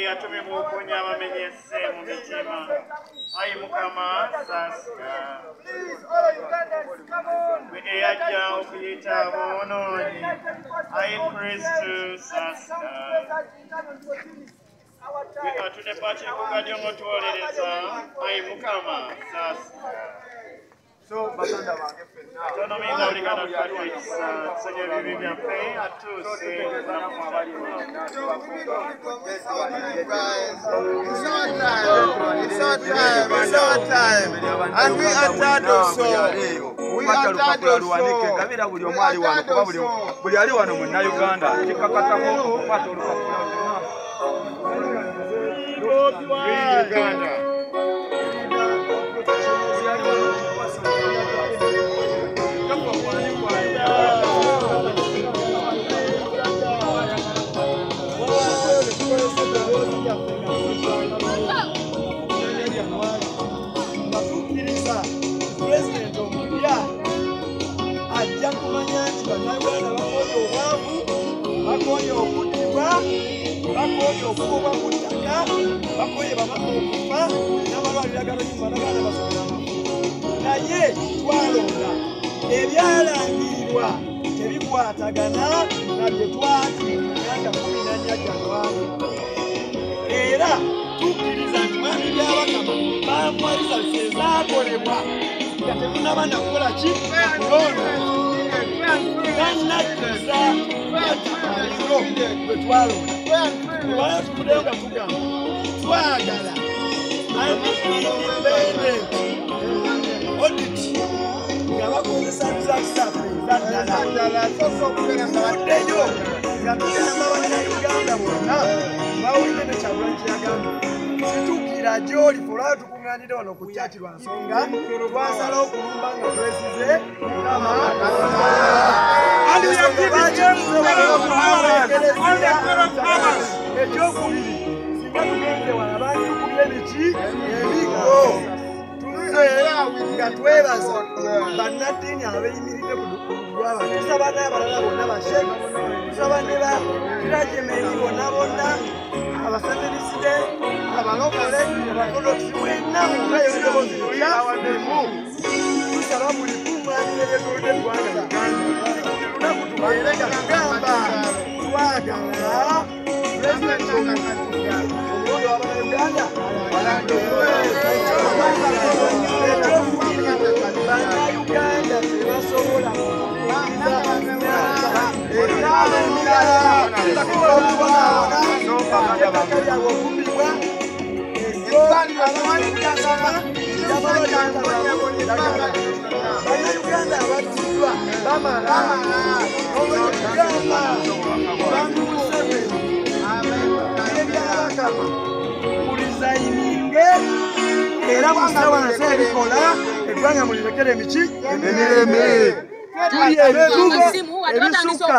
Eyatumibwa okuwonya abamenyese mu mitima, ayi Mukama saasira. Gwe eyajja okuyita aboonoonyi, ayi Kristu saasira. Gwe atudde pakiikuga gy'omutuwolereza, ayi Mukama saasira. So baganda bange ffenna Tonomiza oligana twatwekisa, tusonyiwe ebibi byaffe, atuuse obulamu abali It's our time. It's our time. It's our time. And we are tired of so. We are tired of so. Gabira buli omu ali wano kuba buli ali wano munnayuganda kikakatako okukwata olupapula. Uganda. Batukkiriza pulezidenti omupya ajja kumanya nti bannayuganda bakooye obwavu, bakooye okuttibwa, bakooye okugobwa ku ttaka, bakooye bamama okufa n'amalwaliro agalonyi mu bannayuganda basomera amafu. Naye twalonda ebyalangirirwa tebikwatagana na bye twatuukirira nga 14 Januari. Era tukkiriza nti mwami Byabakama bamuwa results ezaakolebwa nga temunaba na kukola ki kulonda. Tannajjuza aliro bwe twalonda. Olwaleero tutuddeyo nga tugamba twagala an independent audit nga bakozesa results zaffe ezaddala. Tutuddeyo nga tugamba bannayuganda bonna bawulidde ne Kyagulanyi kye yagambye. Situukira gy'oli ffe olwaleero tukuŋŋaanidde wano ku kyaki lwa nsonga twasalawo okulumba nga twesize Mukama Katonda. And we are giving them 12 hours, only 12 hours. Ekyokubiri, singa tugenze wano bantukubye biki emiggo. Tuzze nga twebaza bannaddiini abeeyimiridde ku lw'abantu. Tusaba n'abalala bonna basheikh, tusaba ne ba clergymen bonna bonna, abasevenisite, abalokole, abaorthodox, mwenna muveeyo n'eddoboozi litya limu. Tusaba buli kuŋŋaaniro eryetoolodde eggwanga Uganda, buli lunaku tubeere nga tugamba twagala pulezidenti omulonde wa bannayuganda alangirwe. Ekyokubiri, bannayuganda tebasobola kuyingiza emyalo emirala okubonaabona, ettaka lyabwe okubbibwa, bannayuganda abattiddwa bamala. Olwekyo tugamba bantu Museveni ne Byabakama mulizayininge era musse wansi ebikola eggwanga mulirekere emiki emirembe. Tuli ebitugo ebisukka.